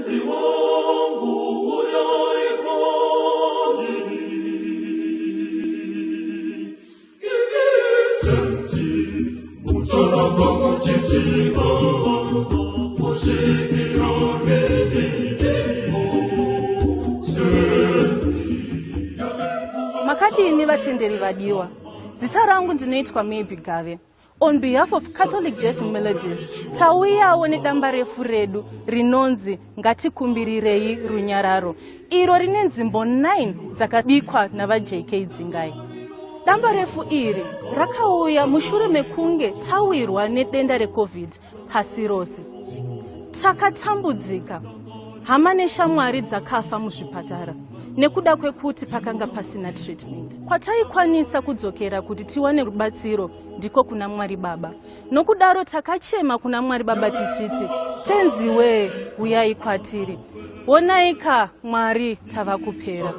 Tenzi wangu uyai kwandiri. Tenzi, mucharamba muchitivanza kusvikira riniko? Tenzi. Makadini vatenderi vadiwa? Zita rangu ndinoitwa Maybe Gave. On behalf of Catholic Jeff Melodies, tauyawo nedambarefu redu rinonzi Ngatikumbirirei Runyararo, iro rine nzimbo 9 dzakabikwa naVaJK Dzingai. Dambarefu iri rakauya mushure mekunge tawirwa nedenda reCovid pasi rose. Takatambudzika, hama neshamwari dzakafa muzvipatara nekuda kwekuti pakanga pasina treatment. Kwataikwanisa kudzokera kuti tiwane rubatsiro ndiko kuna Mwari Baba. Nokudaro takachema kuna Mwari Baba tichiti, Tenzi wee, huyai kwatiri. Honai ka Mwari, tava kupera.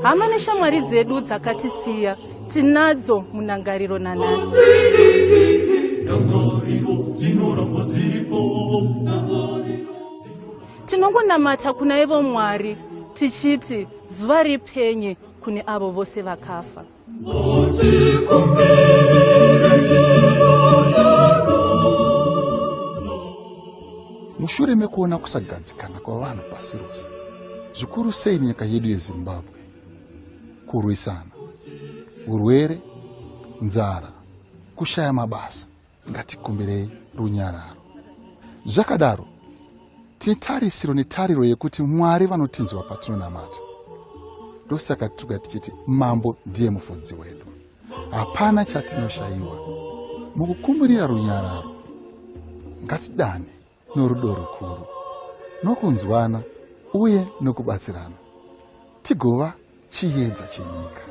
Hama neshamwari dzedu dzakatisiya tinadzo munangariro nanhasi. Tinongonamata kuna ivo Mwari tichiti zuva ripenye kune avo vose vakafa. Mushure mekuona kusagadzikana kwavanhu pasi rose, zvikuru sei munyika yedu yeZimbabwe, kurwisana, urwere, nzara, kushaya mabasa, ngatikumbirei runyararo. Zvakadaro, tine tarisiro netariro yekuti Mwari vanotinzwa patinonamata. Ndosaka tiri tichiti Mambo ndiye mufudzi wedu, hapana chatinoshayiwa. Mukukumbirira runyararo, ngatidane norudo rukuru, nokunzwana uye nokubatsirana, tigova chiedza chenyika.